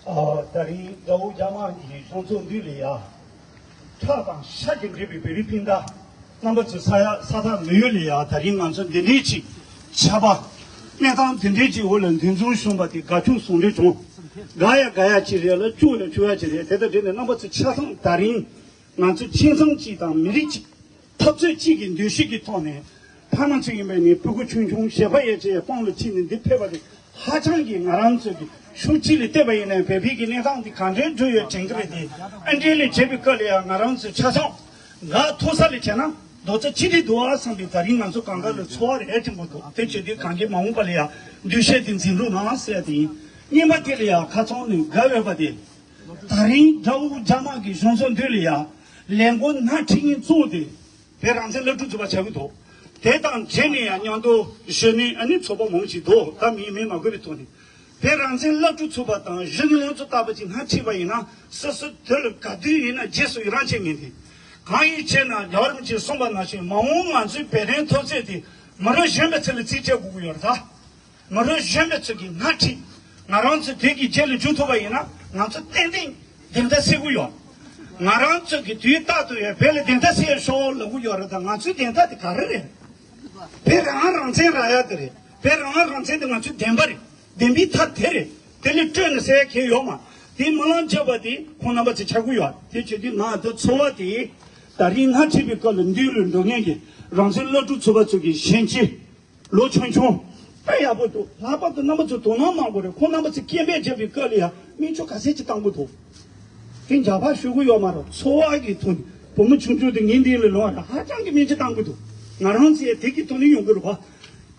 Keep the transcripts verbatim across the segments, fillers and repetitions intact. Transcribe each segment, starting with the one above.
ཨ། ད་རིང་དགྲ་བོ་རྒྱ་དམར་གྱི་གཞུང་ཚོགས་འདུས་ལ་ཡ། ཁྲག་དང་ཤ་གྱིས་འདྲེས་པའི་བོད་རིགས་སྤུན་ཟླ་རྣམ་པ་ཚོའི་ས་ཡ་ས་ཐག་མི་ཡོད་ལ་ཡ། ད་རིང་ང་ཚོ་འདི་འདྲའི་ཅིག་ཆར་པ། གནས་སྟངས་འདི་འདྲའི་ཅིག་འོག་ལ་འདུ་འཛོམས་བྱུང་བ་དེ་དགའ་སྐྱོ་ཟུང་འབྲེལ་བྱུང་། དགའ་ཡ་དགའ་ཡ་ཅིག་རེད་ལ་སྐྱོ་ཡ་སྐྱོ་ཡ་ཅིག་རེད། དེ་དང་འབྲེལ་ནས་རྣམ་པ་ཚོ་ཆ་ཚང་ད་རིང་ང་ཚོ་ཁྱིམ་ཚང་གཅིག་དང་མི་རིགས་གཅིག་འཐབ་རྩོད་གཅིག་གི་འདུ་ཤེས་ཀྱི་ཐོག་ནས། ཕ་མ་ཚོ་ཡིན་པ་ནི་ཕྲུ་གུ་ཆུང་ཆུང་བྱིས་པ་ཡན་ཆད་སྤང་ལ་ཁྲིད་ནས་འདི་ཕེབས་པ་དེ་ཧ་ཅང་གི་ང་རང་ཚོ་གི་ཤུགས་གཅིག་ལ་བལྟས་པ་ཡིན་ན་བོད་པའི་གི་གནས་སྟངས་འདི་ག་འདྲའི་འགྲོ་ཡོད་དྲན་གི་རེད་དེ། ཨ་འདྲའི་ལས་བྱེད་པའི་སྐབས་ལ་ཡང་ང་རང་ཚོ་ཆ་ཚང་དགའ་མཐོ་ས་ལ་བྱས་ན་རྡོག་རྩ་གཅིག་སྒྲིལ་འདུག་ཨ་བསམ་པའི་ད་རིང་ང་ཚོ་གང་ག་ལ་ཚོར་བ་རེ་ཨེ་ཐེན་པོ་འདུག་དེ་བྱེད་དུས་གང་གི་མ་འོངས་པ་ལ་ཡང་འདུ་ཤེས་དེ་འཛིན་རོགས་གནང་ཟེར་ཡ་དེ་ཡིན། གཉིས་པ་དེ་ལ་ཡང་ཁ་ཚང་ནས་དགའ་འོས་པ་དེ། ད་རིང་དགྲ་བོ་རྒྱ་དམར་གྱི་གཞུང་ཚོགས་འདུས་ལ་ཡ་ལས་འགུལ་སྣ་ཁྲིད་མཁན་གཙོ་བོ་དེ་བོད་རང་བཙན་སློབ་ཕྲུག་ཚོགས་པ་ཆགས་ཀྱི་འདུག་དེ་དང་འབྲེལ་ནས་ཡང་མཉམ་དུ་གཞོན་ནུ་ཨ་ནི་ཚོགས་པ་མང་ཞིག་འདུག་ད་མིང་མིང་མ་འཁོད་པའི་ཐོག་ནས་བོད་རང་བཙན་སློབ་ཕྲུག་ཚོགས་པ་དང་གཞོན་ནུ་ལྷན་ཚོགས་ལྟ་བུ་ཅིག་སྣ་ཁྲིད་པ་ཡིན་ན་སོ་སོ་དོན་ལ་ག་དུས་ཡིན་ན་རྗེས་སུ་ཡི་རང་བྱེད་ངེས་ཏེ། གང་ཡིན་ཅེ་ན་རྒྱལ་བ་རིན་པོ་ཆེས་གསུངས་པ་ནང་བཞིན་མ་འོངས་ང་ཚོའི་བོད་དོན་འཐབ་རྩོད་དེ་མི་རབས་གཞོན་པའི་ཚོ་ལ་རྩིས་སྤྲད་དགོས་ཀྱི་ཡོད་རེད་ད། ང་རང་གཞོན་པ་ཚོ་གིས་སྣ་ཁྲིད། ང་རང་ཚོ་དུས་ཀྱི་རྗེས་ལ་འཇུག་ཐུབ་པ་ཡིན་ན་ང་ཚོ་ཏན་ཏན་བདེན་མཐའ་གསལ་གྱི་ཡོད། ང་རང་ཚོ་གིས་དུས་རྟག་ཏུ་ཡང་བོད་ལ་བདེན་མཐའ་གསལ་ཤོག་ལབ་ཀྱི་ཡོད་རེད་ད། ང་ཚོའི་བདེན་མཐའ་དེ་ག་རེ་རེད། བོད་རང་དབང་རང་བཙན་རག་ཡ་དེ་རེད། བོད་རང་དབང་རང་བཙན་དེ་ང་ཚོའི་བདེན་པ་རེད། བདེན་པའི་མཐའ་དེ་རེད། དེ་ལས་སྤྲོས་ནས་གསལ་ཡ་གང་ཡང་ཡོད་མ། དེ་མི་ལང་ཆོག་པ་དེ་ཁོང་རྣམ་པ་ཚོ་ཆགས་ཀྱི་ཡོད། དེ་བྱེད་དུས་ང་ཚོ་ཚོར་བ་དེ་ད་རིང་སྣ་ཁྲིད་པའི་སྐབས་ལ་འདུས་ལ་འགྲོ་མཁན་གྱི་རང་བཙན་སློབ་ཕྲུག་ཚོགས་པ་ཚོ་གི་ཞན་ཆ། ལོ་ཆུང་ཆུང་། དཔེ་ཡག་པོ་འདུག་ལྷག་པར་དུ་རྣམ་པ་ཚོ་དོ་སྣང་གནང་དགོས་རེད། ཁོང་རྣམ་པ་ཚོ་སྐད་འབོད་བྱས་པའི་སྐབས་ལ་ཡང་སྨན་བཅོས་ག་ཚད་ཅིག་བཏང་དགོས་འདུག་དེ་འཇགས་པ་ཞུ་གི་ཡོད་མ་རེད། འཚོ་བ་གི་ཐོག་ནས་བུ་མོ་ཆུང་ཆུང་དེ་ངའི་མདུན་ལ་ལོག་ཧ་ཅང་གི་སྨན་བཅོས་བཏང་དགོས་འདུག་ང་རང་ཚོས་དེ་གི་ཐོག་ནས་ཡོང་གི་རེད་པ།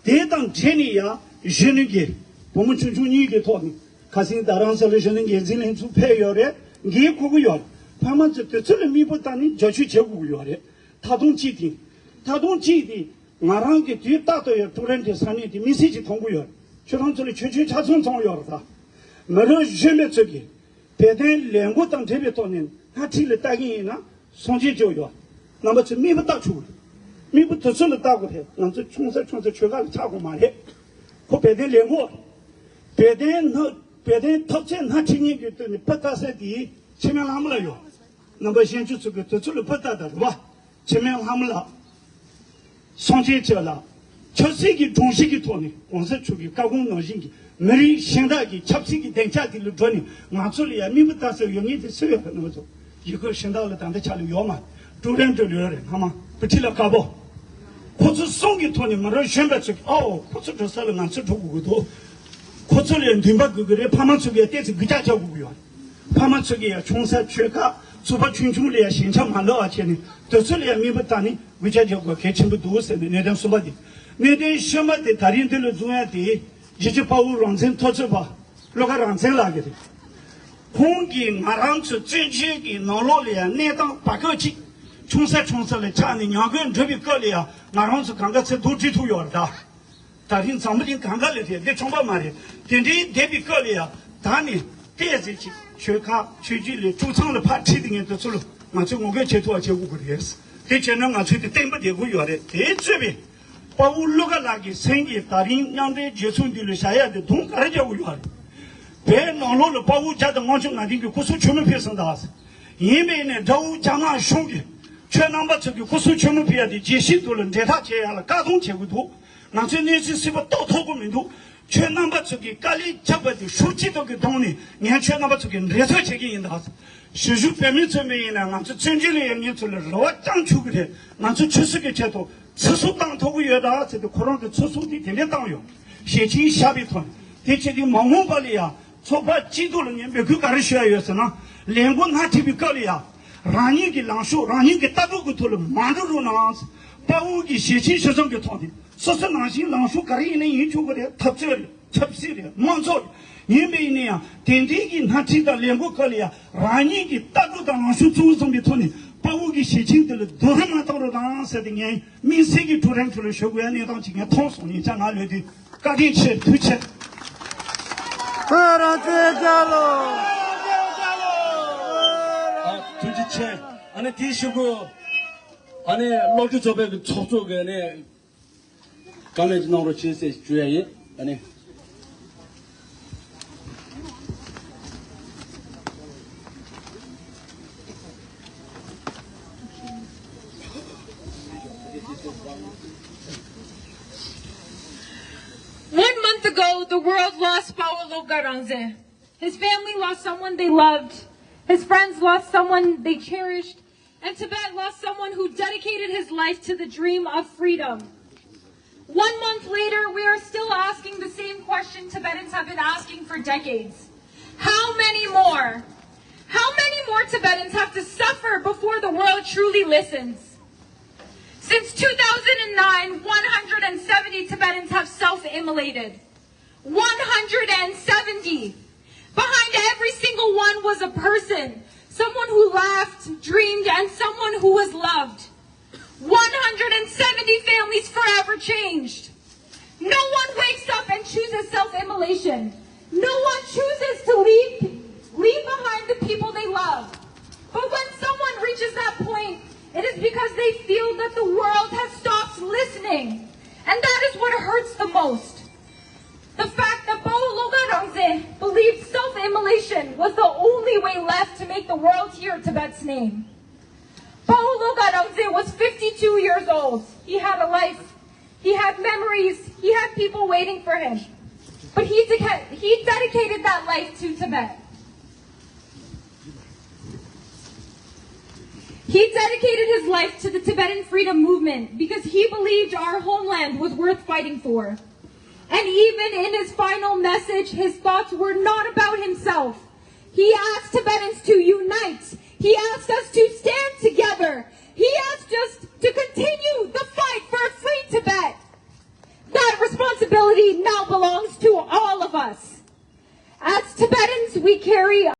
དེ་དང་འབྲེལ་ནས་ཡང་གཞོན་ནུ་གི་བུ་མོ་ཆུང་ཆུང་གཉིས་ཀྱི་ཐོག་ནས་ཁ་སང་རྡ་རམ་ས་ལ་གཞོན་ནུ་འགན་འཛིན་ལྷན་ཚོགས་ཕེབས་ཡོད་རེད། འགན་འཁུར་གི་ཡོད་རེད། ཕ་མ་ཚོས་དུས་ཚོད་ལ་མིག་དཔེ་བལྟས་ནས་རྒྱབ་སྐྱོར་བྱེད་དགོས་ཀྱི་ཡོད་རེད། ད་དུང་གཅིག་དེ། ད་དུང་གཅིག་དེ། ང་རང་གིས་དུས་རྟག་ཏུ་ཡང་ཀྲུའུ་རེན་གྱི་ས་གནས་དེ་དམིགས་བསལ་གྱིས་མཐོང་གི་ཡོད། ཁྱོད་རང་ཚོ་ལ་ཆོས་ཆོས་ཆ་ཚང་ཚང་ཡོད་རེད་ད། མི་རབས་གཞོན་པ་ཚོ་གིས་བོད་དོན་ལས་འགུལ་དང་འབྲེལ་བའི་ཐོག་ནས་སྣ་ཁྲིད་ལ་ལྟ་གི་ཡིན་ན་སྲུང་བརྩི་བྱེད་ཡོད། རྣམ་པ་ཚོས་མིག་དཔེ་ལྟ་ཆོག་གི་རེད། མིག་དཔེ་དུས་ཚོད་ལ་ལྟ་དགོས་རེད། ང་ཚོ་ཆུང་ས་ཆུང་ས་ཆོལ་ཁ་ལ་ཆགས་དགོས་མ་རེད། ཁོ་བོད་དོན་ལས་འགུལ། བོད་དོན་སྣ་བོད་དོན་འཐབ་རྩོད་སྣ་ཁྲིད་མཁན་གྱི་དོན་ནས་དཔེ་ལྟ་ས་དེ་འཆི་མེད་ལྷ་མོ་ལགས་ཡོད། རྣམ་པ་གཞོན་སྐྱེས་ཚོ་གིས་དུས་ཚོད་ལ་དཔེ་ལྟ་དང་རེད་པ། འཆི་མེད་ལྷ་མོ་ལགས། སྲུང་བརྩི་བྱེད་ལ། ཆབ་སྲིད་ཀྱི་སྒྲོམ་གཞི་གི་ཐོག་ནས་གོང་ས་མཆོག་གི་བཀའ་དགོངས་ནང་བཞིན་གྱི་མི་རིགས་གཞན་དག་གི་ཆབ་སྲིད་ཀྱི་བདེ་འཇགས་དེ་ལ་འགྲོ་ནས་ང་ཚོ་ལ་ཡང་མིག་དཔེ་ལྟ་ས་ཡོད་མཁན་དེ་སུ་ཡོད་རེད། རྣམ་པ་ཚོ་ཡི་གེ་གཞན་དག་ལ་ད་ལྟ་ཆ་ལ་ཡོད་མ་རེད། ཀྲུའུ་རེན་ཏུ་ལ་ཡོད་རེད། སྔ་མ་བུ་ཁྲིད་ལ་དཀར་པོ། ཁོ་ཚོ་གསུམ་གྱི་ཐོག་ནས་མི་རབས་གཞོན་པ་ཚོས་ཨའོ་ཁོ་ཚོ་འགྲོ་ས་ལ་ང་ཚོ་འགྲོ་དགོས་ཀྱི་འདུག་ཁོ་ཚོ་ལ་ཡང་འདུན་པ་དགོས་ཀྱི་རེད། ཕ་མ་ཚོ་གིས་ཏོག་ཙམ་སྐུལ་ལྕག་རྒྱག་དགོས་ཀྱི་ཡོད་རེད། ཕ་མ་ཚོ་གིས་ཡང་ཆུང་ས་ཆོལ་ཁ་ཚོགས་པ་ཆུང་ཆུང་ལ་ཡང་ཞེན་ཆགས་མ་ལབ་པ་བྱས་ནས་དུས་ཚོད་ལ་ཡང་མིག་དཔེ་བལྟས་ནས་སྐུལ་ལྕག་རྒྱག་དགོས་གལ་ཆེན་པོ་འདུག་ཟེར་ནས་གནད་དོན་གསུམ་པ་དེ། གནད་དོན་བཞི་པ་དེ་ད་རིང་འདི་ལ་འཛོམས་ཡ་དེ་རྒྱལ་གཅེས་དཔའ་བོ་རང་བཙན་འཐབ་རྩོད་པ་བློ་དགའ་རང་བཙན་ལགས་ཀྱིས་རེད། ཁོང་གིས་ང་རང་ཚོ་བཙན་བྱོལ་གྱི་ནང་ལོགས་ལ་ཡང་གནས་སྟངས་བར་སྐབས་ཅིག་ཆུང་ས་ཆུང་ས་ལ་ཆགས་ནས་ཉམས་རྒུད་འགྲོ་བའི་སྐབས་ལ་ཡང་ང་རང་ཚོ་གང་ག་ཚེ་སྡུག་འཁྲིད་ཐུབ་ཡོད་རེད་ད། ད་རིང་འཛམ་བུ་གླིང་གང་ག་ལ་རེད། འདི་ཆུང་པ་མ་རེད། དེ་འདྲའི་བསྡད་པའི་སྐབས་ལ་ཡང་ད་ནི་ཏོག་ཙམ་ཅིག་ཆོལ་ཁ་ཆོས་བརྒྱུད་ལས་དཀྲུག་མཚམས་ལ་ཕར་ཁྲིད་དེ་ངས་དེ་ཚོ་ལ་ང་ཚོས་ངོ་རྒོལ་བྱེད་ཐུབ་པ་བྱེད་དགོས་ཀྱི་རེད། དེ་བྱས་ན་ང་ཚོས་དེ་བརྟན་པོ་བསྡད་དགོས་ཡོད་རེད། དེ་གཙོས་པའི་དཔའ་བོ་བློ་དགའ་ལགས་ཀྱི་མཚན་གྱིས་ད་རིང་མཉམ་འབྲེལ་རྒྱལ་ཚོགས་འདི་ལ་བཞག་ཡ་དེ་དུང་ག་རེ་རྒྱག་དགོས་ཡོད་རེད། བོད་ནང་ལོགས་ལ་དཔའ་བོ་བརྒྱ་དང་ལྔ་བཅུ་ང་བདུན་གྱི་སྐུ་ཚབ་ཆེན་མོ་ཕེབས་སོང་ད། ཡིན་པས་ནས་དགྲ་བོ་རྒྱ་དམར་གཞུང་གིས་ཁྱོད་རྣམ་པ་ཚོ་གི་སྐུ་ཚབ་ཆེན་མོ་ཕེབས་ཡ་དེ་རྒྱལ་སྤྱིའི་ཐོག་ལ་འབྲེལ་ཐག་བྱེད་ཡ་ལ་བཀག་སྡོམ་བྱེད་དགོས་འདུག་ང་ཚོའི་གནས་ཚུལ་གསལ་པོ་རྟོགས་ཐུབ་ཀྱི་མི་འདུག་ཁྱོད་རྣམ་པ་ཚོ་གིས་དཀའ་ལས་རྒྱག་པ་དེ་ཧྲུའུ་ཅི་ཏོ་གི་གདོང་ནས་ངས་ཁྱོད་རྣམ་པ་ཚོ་གི་འགྲན་རྩོད་བྱེད་ཀྱི་ཡིན་ད། གཞིས་བཞུགས་བོད་མི་ཚོ་མི་ཡིན་ན་ང་ཚོ་བཙན་བྱོལ་ལ་ཡོད་མཁན་ཚོ་ལ་རེ་བ་བཅངས་ཆོག་གི་རེད། ང་ཚོ་ཆུ་ཚོད་ཀྱི་ཆེད་དུ་ཚེ་སྲོག་བཏང་ཐུབ་ཀྱི་ཡོད་ད་ཟེར་ཏེ་ཁོ་རང་གི་ཚེ་སྲོག་དེ་དེ་འདྲས་བཏང་ཡོད། ཞལ་ཆེམས་བཞག་པའི་ཐོག་ནས་དེ་བྱེད་དུས་མ་འོངས་པ་ལ་ཡ་ཚོགས་པ་སྐྱིད་སྡུག་ལ་ངས་འབོད་སྐུལ་ག་རེ་ཞུ་ཡ་ཡོད་ཟེར་ན། ལས་འགུལ་སྣ་ཁྲིད་པའི་སྐབས་ལ་ཡ་རང་ཉིད་ཀྱི་ལངས་ཕྱོགས་རང་ཉིད་ཀྱི་ལྟ་གྲུབ་ཀྱི་ཐོག་ལ་མ་འགྲོ་རོགས་གནང་། དཔའ་བོ་གི་ཞལ་ཆེམས་ཞུ་མཚམས་ཀྱི་ཐོག་ནས་སོ་སོ་ནང་བཞིན་ལངས་ཕྱོགས་ག་རེ་ཡིན་ན་ཡིན་ཆོག་གི་རེད། འཐབ་རྩོད་རེད། ཆབ་སྲིད་རེད། དམངས་གཙོ་རེད། ཡིན་པ་ཡིན་ན་ཡང་དེ་འདྲའི་གི་སྣ་ཁྲིད་དང་ལས་འགུལ་སྐབས་ལ་ཡང་རང་ཉིད་ཀྱི་ལྟ་གྲུབ་དང་ལངས་ཕྱོགས་གཙོ་བོ་བཟུང་བའི་ཐོག་ནས་དཔའ་བོ་གི་ཞལ་ཆེམས་དེ་ལ་རྡོག་རོལ་མ་བཏང་རོགས་གནང་ཟེར་ཏེ་ངས་དམིགས་བསལ་གྱི་ཀྲུའུ་རེན་ཁྲོད་ལ་ཞུ་དགོས་ཡ་གནས་སྟངས་ཅིག་ངས་མཐོང་སོང་། ཡིན་ཙང་ང་ལོས་དུས་བཀའ་དྲིན་ཆེ། ཐུགས་རྗེ་ཆེ། བོད་རང་བཙན་རྒྱལ་ལོ། ཨ། ཐུགས་རྗེ་ཆེ། ཨ་ནི་དེའི་གཞུག་གུ་ཨ་ནི་སློབ་ཕྲུག་ཚོགས་པའི་གི་ཚོགས་གཙོ་གིས་ཨ་ནི། བཀའ་མོལ་གནང་རོགས་བྱེད་ཟེར་ཞུ་ཡ་ཡིན། ཨ་ནི། ago, the world lost Pawo Lobga Rangze. His family lost someone they loved. His friends lost someone they cherished. And Tibet lost someone who dedicated his life to the dream of freedom. One month later, we are still asking the same question Tibetans have been asking for decades. How many more? How many more Tibetans have to suffer before the world truly listens? Since two thousand nine, one hundred seventy Tibetans have self-immolated. One hundred seventy. Behind every single one was a person, someone who laughed, dreamed, and someone who was loved. One hundred seventy families forever changed. No one wakes up and chooses self-immolation. No one chooses to leave, leave behind the people they love. But when someone reaches that point, it is because they feel that the world has stopped listening. And that is what hurts the most. The fact that Pawo Lobga Rangze believed self-immolation was the only way left to make the world hear Tibet's name. Pawo Lobga Rangze was fifty-two years old. He had a life. He had memories. He had people waiting for him. But he, deca- he dedicated that life to Tibet. He dedicated his life to the Tibetan freedom movement because he believed our homeland was worth fighting for. And even in his final message, his thoughts were not about himself. He asked Tibetans to unite. He asked us to stand together. He asked us to continue the fight for a free Tibet. That responsibility now belongs to all of us. As Tibetans, we carry